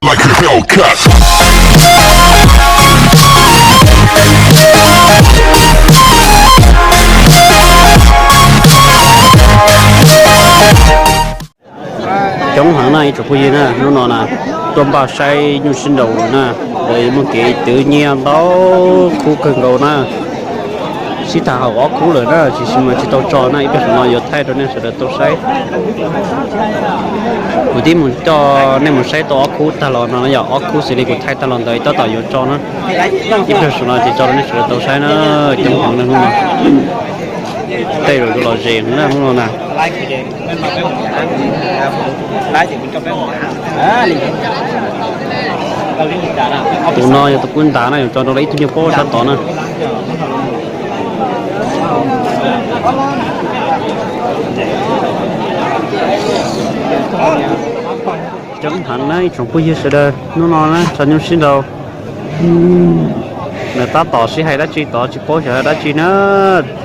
Like a Hellcat. Coob heev na ib tsoom phooj ywg na, hnub no na tuaj npaj saib nyuj sib nraus na, lawv muaj kev twv nyiaj ntau, khub kawg nkaus na. Sib tham hauv ob khub lawm na, tiam sis mas tsis tau tso na, ib pliag saum no yuav thaij rau nej sawv daws tau saib. Kuv twb mus coj nej mus saib tau ob khub tag los no, yog ob khub xws li kuv thaij tag los ntawd tab tom yuav tso na. Ib pliag saum no ces tso rau nej sawv daws tau saib na, coob heev na hnub no. Tej zaum yuav lom zem na hnub no na. Tus no yog tus kub ntas na, yuav tso rau ib tug nyuag pob sab tod na. Coob heev na ib tsoom phooj ywg sawv daws, hnub no na tso nyuj sib nraus. Nws tab tom sib hais dab tsi tod tsis paub xyov dab tsi na,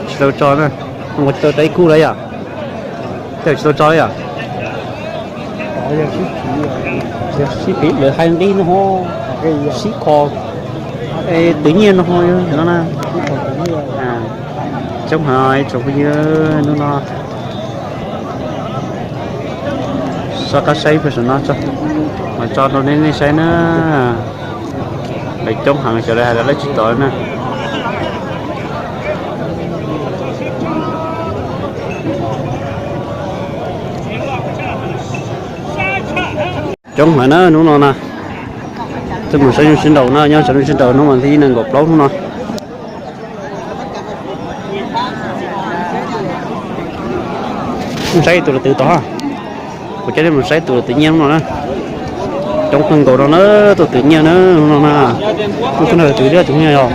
tsis tau tso na. Ua tsis tau tso ib khub lawm yom? Tej tsis tau tso yom? Sib phiv lawv hais nqi no ho, sib kho, twv nyiaj no ho no na. Coob heev ib tsoom phooj ywg hnub no. Soj qab saib ib pliag saum no tso, mam tso rau nej nej saib na. Lawv coob heev xyov lawv hais lawv tsis tso na. Coob heev na hnub no na. Twb mus saib nyuj sib nraus na, nyob saum nyuj sib nraus hnub vas thib nees nkaum plaub hnub no. Mus saib tus lawv twv tod, kuv coj nej mus saib tus lawv twv nyiaj hnub no na. Coob kawg nkaus no na, tuaj twv nyiaj na hnub no na. Hnub no twv liab twv nyiaj yog.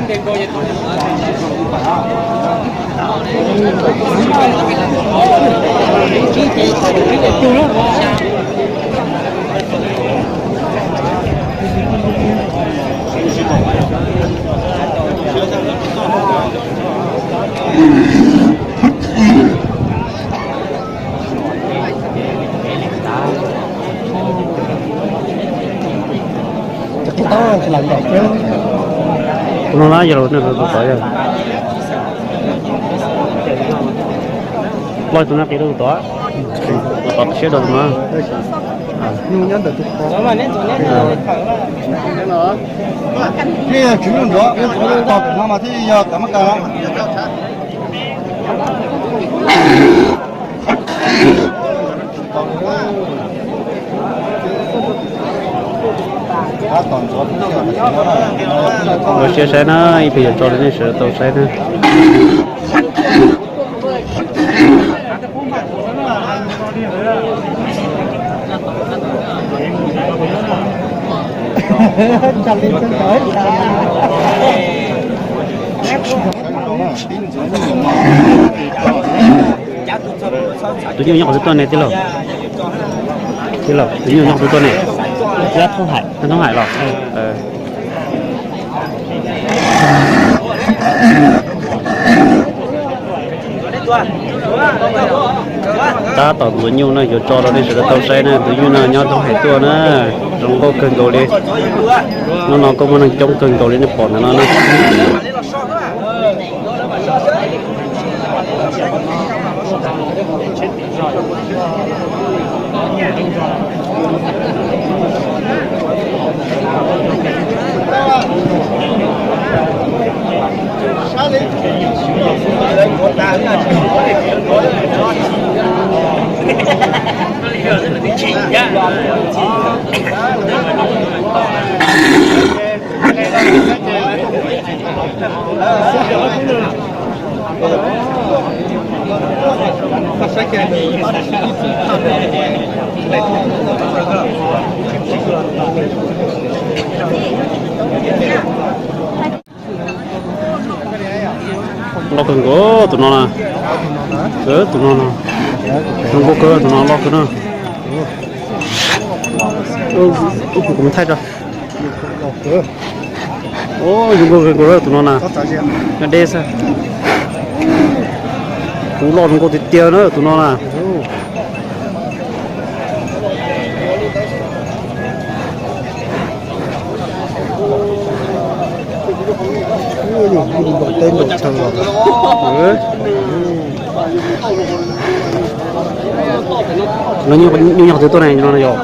Tus no na yog los nej tus tod yog. Los tus no qis rau tus tod, tus tod siab rau tus no. Nyuj nyob ntawm tus tod. Nej yog tswv nyuj nrov, nej tswv nyuj tog pem no mas thiaj yog kav mab kas. Ua siab saib na, ib pliag yuav tso rau nej sawv daws tau saib na. Tus nyuj nyob qhov twg tuaj ne tij laug? Tij laug, tus nyuj nyob qhov twg tuaj ne? Thoob Hais los? Tab tom ntxuav nyuj na, yuav tso rau nej sawv daws tau saib na, tus nyuj no nyob Thoob Hais tuaj na, zoo nkauj kawg nkaus li. Hnub no kuj muaj neeg coob kawg nkaus li nej pom ntawm no na. Loj kawg nkaus tus no na. Tus no no. Zoo nkauj kawg, tus no loj kawg na. Kuv thaij tso. Zoo nkauj kawg nkaus tus no na. Nyob deb xwb. Kuv loj zoo nkauj tiag tiag na tus no na. Nkaum teb nkaum chaw los. No nyuj nyuj nyog twg tuaj ne no yog.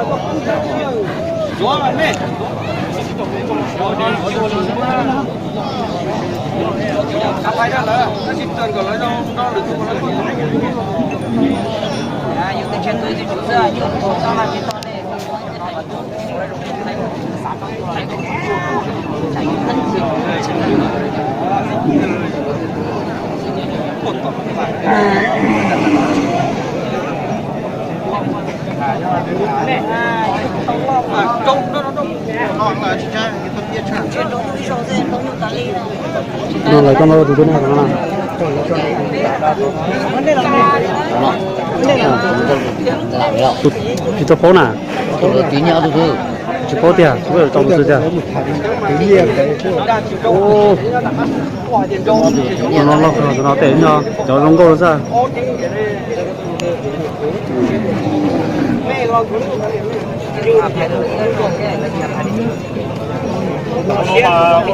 No lawv coj no tus twg ne no na? Tsis tau paub na. Tsis paub tiag, tsis paub coj mus twg tiag. Tus no loj, tus no tes no cov zoo nkauj xwb. Ua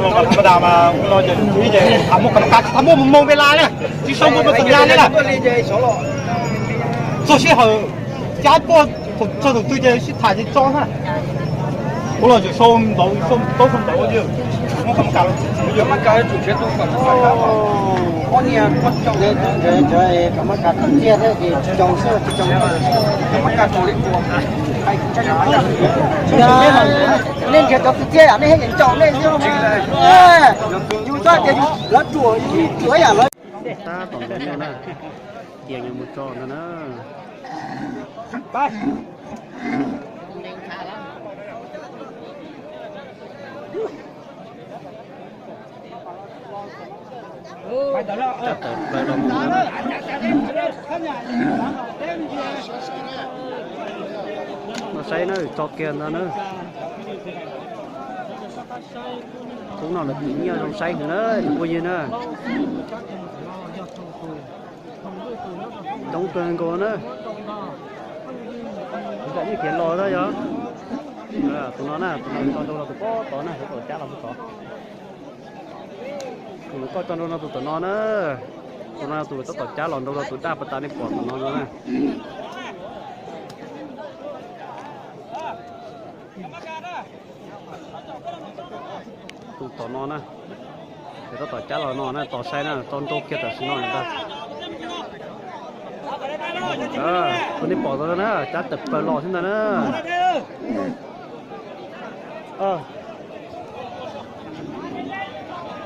no mas ua no ces ib ces tham muaj kam kas, tham muaj mus moo ve la na, tsis sau muaj mus xas nyas li na. Txog sij hawm cab tuaj txog thaum twg ces sib tham ces tso na. Ua los tseem sau ntawv, sau taub sau ntawv ua yawg, muab kam kas los txim txim ua yawg. Nej nrhiav cov txiv txiaj yam nej thiaj ncaum nej xwb mas. Yus txhob tias yus lawv ruam, yus ruam yam lawv. Tab tom ntaus nyuj na, cia nws mus tso ntag na. Cab tawm plaws los mus na. Los saib na, tso kiag ntag na. Khub no lawv tiv nyiaj zoo saib heev na, tus phooj ywg na. Coob kawg nkaus na. Tus nram nyiaj kiag los na yog. Tus no na, tus no tso nrau los tus pem tod na, tus tom cab los mus tod. Tus koj tso nrau no tus tom no na. Tus no tus tab tom cab los nrau rau tus daj pas tas nej pom tom no no na. Tus tom no na. Tus tab tom cab los no na, tos saib na, tso nrau kiag tam sim no ntag. Tus nej pom tod na, cab tawm plaws los xwb ntag na.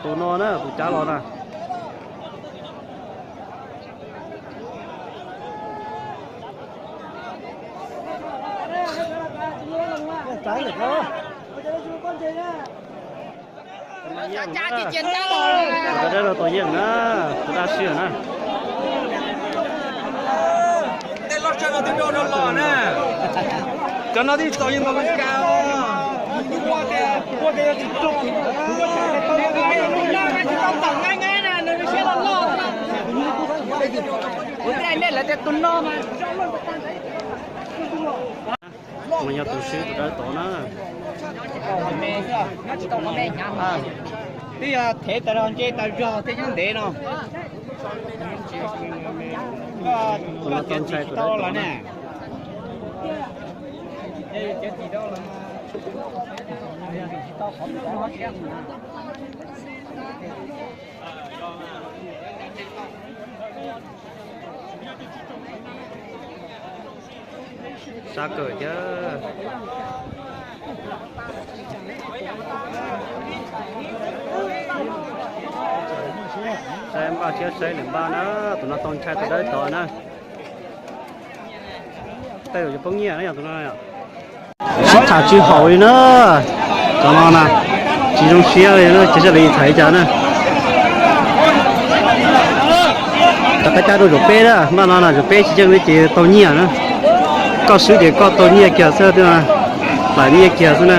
Tus no na, tus cab los na. Tus daj los tau yeej na, tus daj siab na. Cov no twb txaus yeej npaum li cas os. Kuv tias nej lawv tias tus no mas. Mas yog tus swb tus dawb tod na. Twb yog thev tas zog ntse tas zog thiaj nyob ntev no. Koj tsis tau los ne. Sab kawg thiab. Saib npaj thiab saib lawm npaj na, tus no tau ntshai tus dawb tod na. Tej zaum yuav poob nyiaj na yog tus no. Sib tham tsis haum li na. Cov no na, tsis zoo siab li na, ces sab li tham li cas na. Rov qab cab rau zaum peb na, npaj no na zaum peb tsis yeej li ces tau nyiaj na. Koj swb ces koj tau nyiaj kiag xwb, lam nyiaj kiag xwb na.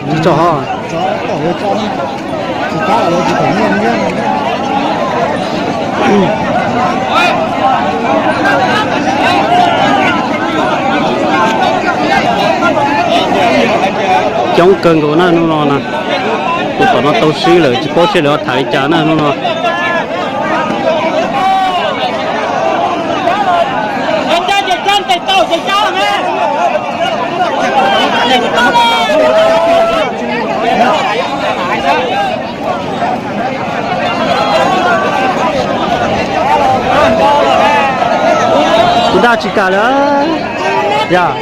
Tsis tso ho. Coob kawg nkaus na hnub no na. Tus tom no tau swb lawm tsis paub seb lawv ho tham li cas na hnub no. Kuv dag tsis kam lawm. Yog.